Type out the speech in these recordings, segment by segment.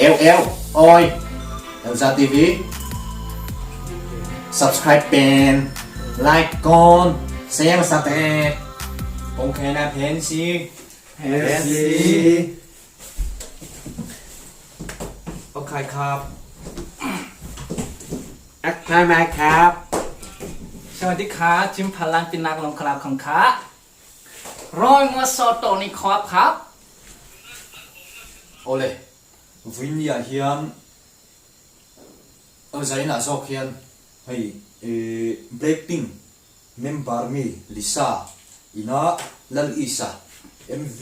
Eu eu oi Elza TV Subscribe pen Like con Share sa te Kong khe na phen si Phen si Ok ครับ อักทายมาครับ สวัสดีค่ะจิมพลังเป็นนักลงคลาของค่ะร้อยงวโซโตนี่ครับครับ Awle, vawinia hian zainah zawk hian hei Blackpink member mi Lisa ina Lal Isa MV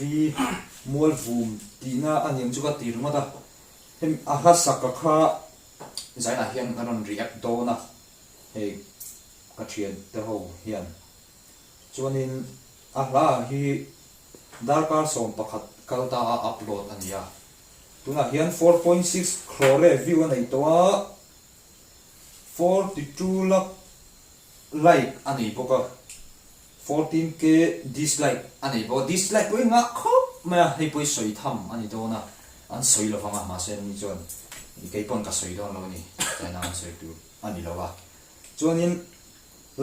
Mualvum tihna a niang chu ka ti ringawt a, hemi a hla saka kha zainah hian a rawn react dawn a, hei ka thian te ho hian chuanin a hla hi Darkar 11 kal ta a upload a ni a, tunah hian 4.6 crore view a nei tawh a, 42 lakh like a nei bawk a, 14k dislike a nei bawk a, dislike pawh hi ngah khawp mai a, hei pawh hi sawi tham a ni dawn a, an sawi lo vang a, mahse ni chuan kei pawn ka sawi dawn lo a ni, china an sawi tur a ni lo a, chuanin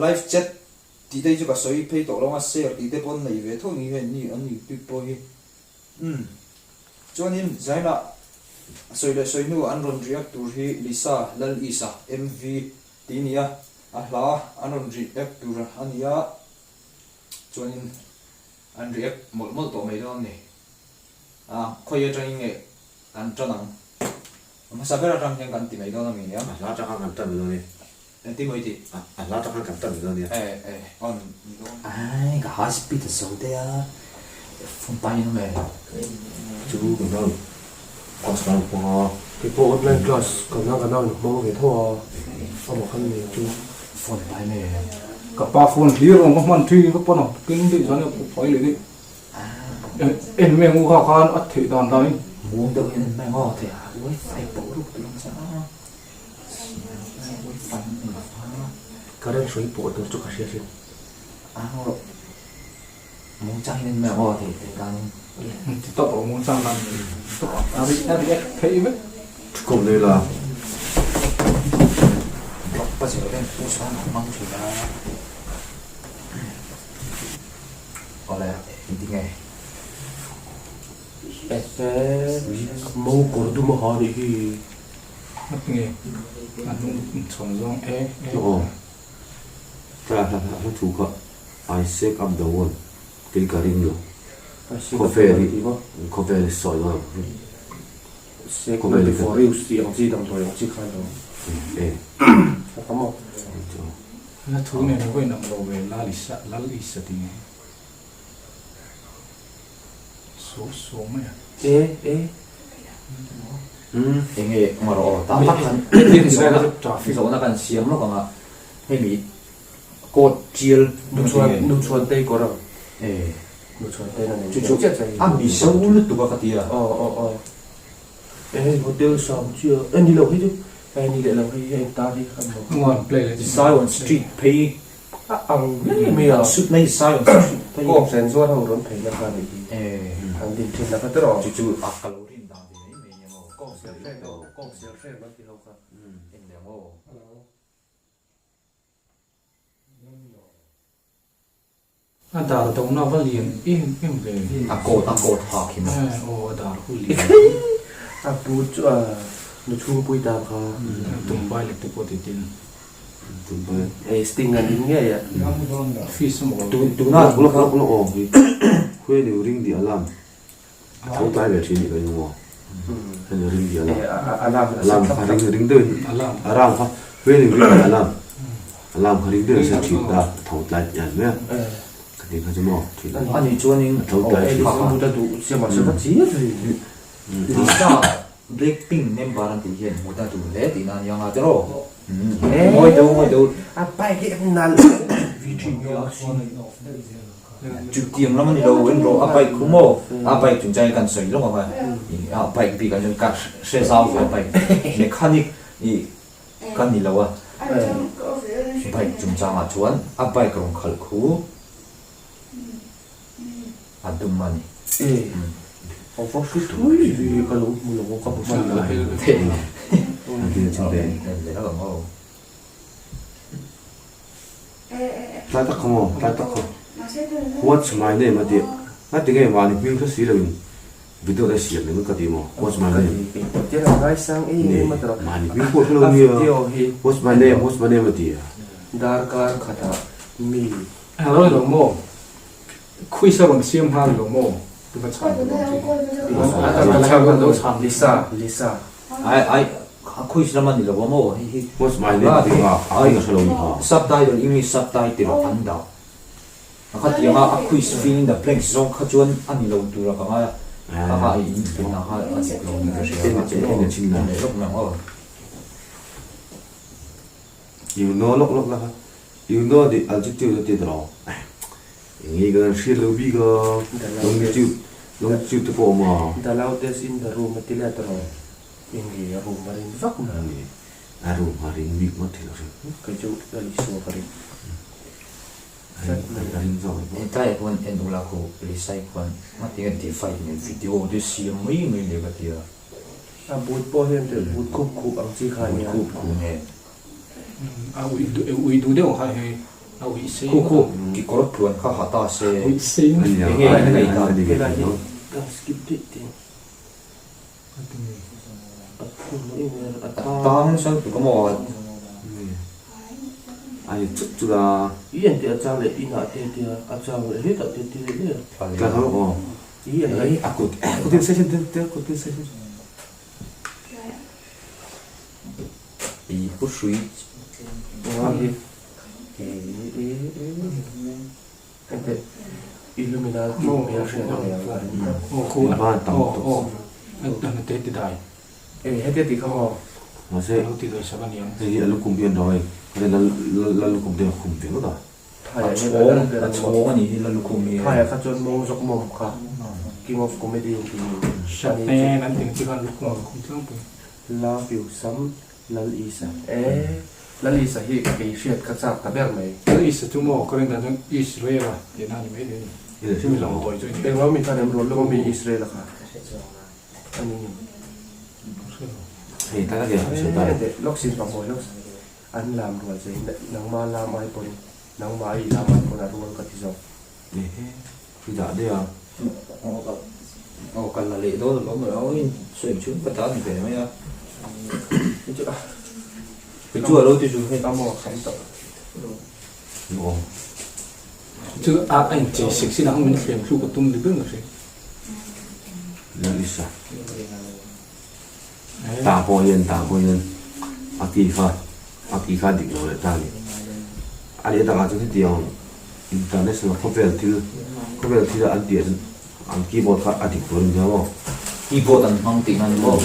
live chat Tih te hi chu ka sawi phei tawh lo a, share tih te pawh an nei ve tho ni hian ni an youtube pawh hi umm chuanin zainah sawi leh sawi hnu an rawn react tur hi Lisa Lal Isa MV tih a ni a, a hla an rawn react tur a ni a, chuanin an react mawlh mawlh tawh mai dawn a ni. A khawi atangin nge kan tan ang? A hmasa ber atang hian kan ti mai dawn a mi nia. A hla atang khan kan tan mai dawn e. Engtin maw i tih? A hla atang khan kan tan mai dawn nia. E e on ni dawn. Ai ka high speed a zo te a phone pa in awm e. Chu kan nau class kan hmang a. Kei pawh online class kan nau kan nau in hmang ve tho a, amah khan nei chu. Phone pai me. Ka pa phone hlir awm ka hman thin ka pawn a king daih chuan a pai leh daih. En mai ang u kha khan a theih dan dan in. Muang deuh hian en mai ang aw theih a wifi pawh ruk tur ang che a. Wifi an nei va. Current hrui pawh tur chu ka hria sin. A rawh muang chang hian en mai ang aw theih theih dan in. Ti tawp rawh muang chang dan a ri a react theih vek. Thukawm nei la. Blog pa zir reng post khan a hmang thin a. Awle engtin nge? Mo kawr dum a ha nih hi. Nghat nge a hnung chhawn zawng e e. Aw hla hla hla thu kha I shake up the world kei ka ring lo khawvel hi khawvel hi sawi dawn ang Shake up for you tih ang chi damdawi ang chi kha lo e a tam a. Hla thu nen a vawiin ang lo ve Lal Isa Lal Isa tih nge so so mai a. E e. Umm enge awm rawh aw tam tak khan zawhna kan siam lawk ang a hemi coat tial Nu chuan tei kawr ang e nu chuan tei na nei chu chu a mizo lutuk a ka ti a aw aw aw e hei hotel sam chu e ni lo hei chu e ni leh lo hei hei tar hi an lo Ngon play leh Zion street phei a ang ngei mai a suit mai Zion street phei kawng chen zuar ho rawn phei na kha nih hi an din thin na kha te rawh chu chu a ka lo rin dan ve mai mai nia maw kawng sial hrem kawng sial hrem an ti ho kha en leh maw. A dar dohna va lian em em ve. A coat a coat hak hi maw. Aw a dar hu lian. A pu chu a nu chhungpui ta kha. Tumbai leh te pawh ti tin. Tumbai. E sting an in ngei a. Office a maw. Tuna Lawk lawk lawk aw hi. When you ring the alarm. A tho tlai ve thin nih ka ring maw. When you ring the alarm. Alarm Alarm kha ring ring deuhin alarm kha when you ring the alarm alarm kha ring deuhin a set thin ta a tho tlai tih a ni mai a. Ka ti kha chu maw thin a. Ani chuanin a tho tlai thin. Mut a duh chiah mahse va chi zui. Lisa Blackpink member an tih hian mut a duh hle tihna a ni ang a tiraw. Ngawi deuh ngawi deuh. A bike hi a nalh vi thin nia. Chutiang lam a ni lo en rawh a bike khu maw a bike chung chang hi kan sawi lawk ang a a bike bik ah chuan ka hre zau ve a bike mechanic ih ka ni lo a bike chung chang ah chuan a bike rawn khalh khu a dum a ni. A va hre thui ve ka lo hmu lo ka hmu hman lo. Tlai tak kha maw tlai tak kha what's my name a tih a ti nge mahni hming hre si lo in video te siam ringawt ka ti maw what's my name ni mahni hming pawh hre lo nia what's my name what's my name a ti a. Darkar khatah mi. Alo lo maw Quiz a rawn siam nghal lo maw? I va chhan duh ang che. A chhan lo chhan. Lisa, Lisa. Ai ai a quiz lam a ni lo a maw hei hi. What's my name tih kha a hming a hre lo ni kha. Subtitle English subtitle an dah. A kha tiang a a quiz fill in the blanks zawng kha chuan a ni lo tur a ka ngai a. Kha kha a in tihna kha a dik lo ni ka hria. En en chin la. En leh lawk mai ang aw. You know lawk lawk la kha. You know the altitude a ti tawh. Enge ka hriat lo bik a, longitude, longitude te pawh a awm a. The loudest in the room a ti let rawh. Enge a room a rin vak na. Enge a room a rin bik ngawt thei lo hrim. Kei chu ka Isua ka ring. A ring zawk ang pawh. Hetlaiah khuan en ula khu Lisai khuan ngatinge divide nen video te siam mai mai le ka ti a. A but pawh hian teh but khup khup ang chi kha ania. But khup khup nen. A ui ui duh deuh kha hei a ui sei Khu khu kekawr tluan kha ha ta se ui sei enge in ngaih dan. Helai hi ka skip daih teh A tang nasa lutuk a maw. A ni chut chut a. I en teh a chang leh inah te tia a chang leh hetah te ti leh daih a. Tla kha aw. I en ai. A kut kut in sei te kut in sei. I pu hrui Mahse hei hi a lukhum hi an ro hei lal lukhum te a khum ve ngawt a. A chhawng a chhawng a nih hi la lukhum hi. Thaiah kha chuan mawng zawk mawm kha King of Comedy an ti ni. Hriatnen an tih ang chi khan lukhum an khum tlangpui. Love you Sam Lal Isa e Lal Isa hi kei hriat ka chak ta ber mai. Lal Isa chu maw ka rin dan chuan Israel a tihna a ni mai thei a ni. Chumi lam tawi chu a ni. Engvang mi khan em rawn lawm mi Israel a kha a ni ngem. Hei tak a nia sawi ta. Lawk sin pa mawi lawk. An lam rual che hi nangma lam ai pawn nangma i lam ai pawn a rual ka ti zawk. Ehe, i dah daih a. Aw ka la leh dawn alawm a lo in sawi chhung ka ta ni ve mai a. Kei chu a lo ti chu hei. A maw kham tawh. Aw. Chu a a in chei sek sin ang min thlem thluk a tum ni ber ka hria. Lal Isa. Tah pawh hian tah pawh hian a ki kha a ki kha dik lo leh ta a ni. A leh takah chuan hetiang international khawvel thil khawvel thil an tih ah chuan an keyboard kha a dik tur a ni maw? Keyboard an hmang tihna a ni maw?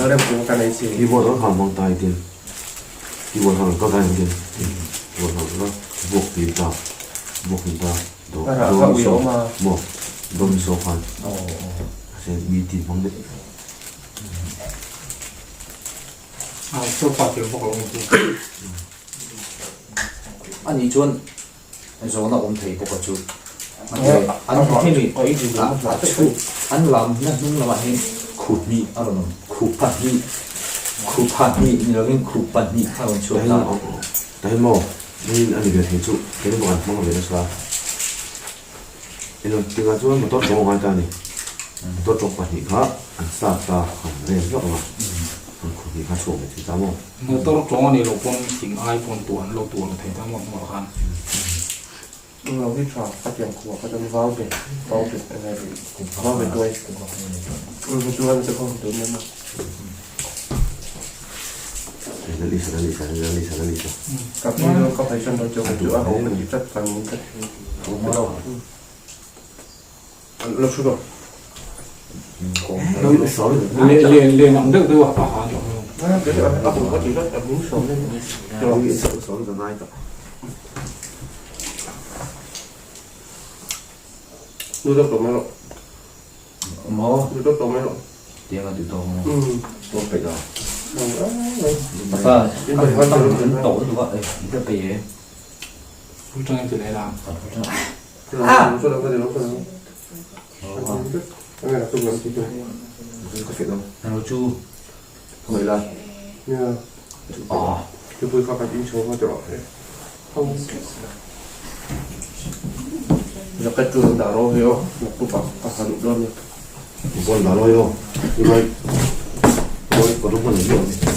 Keyboard an hmang ta hitin keyboard hmang ka kai hitin keyboard hmang ka vuak tir ta vuak tir ta do do mi so maw do mi so khan mahse mi tin hmang daih. Ani chuan zawhna awm thei bawk a chu an hemi a chhu an lamna hnung lamah hian khu hnih a rawn awm khu pahnih khu pahnih ni lovin khu pahnih a rawn chhuak ta. Tahin maw hei a ni ve thei chu keini bawk an hmang ve nasa. Ilo tingah chuan motor tawng a ngai ta a ni. Motor tawng pahnih kha an start ta han rem vak ang a, an khaw hnih kha chhuak ve thei ta maw? Motor tawng a nih loh pawn thing ai pawn tuah an lo tuah lo thei ta maw hnungah khan. Eng lo hi tha ka tiang khuah kha chuan vau be vau be a ngai rih vau be tuai chuan che khawm tur nia maw. Lisa Lisa Lisa Lisa. Ka pi lo ka phaisam lo chu ka chu a ho ka ti tlat ka ning tlat. Lo thu rawh. Le le le ang deuh deuh a ha ni. A ho ka ti tlat a min sawm le. Nu deuh tawh mai rawh. Maw? Nu deuh tawh mai rawh. Tiang a duh tawk maw? Tawk peih lo. Papa, kan tawh lutuk a, i ka pe e. Pu tang in ti leh la. Ah! Ka fiah dawn. Hnaru chu Khawi lai. Nia. Ah. Tupui kha kan inchho kha tawh e. Jacket chu dah ro hi aw. Naktuk ah ka ha duh dawn nia. Bon dah ro hi aw. Tunlai ka rum a ni miau a ni.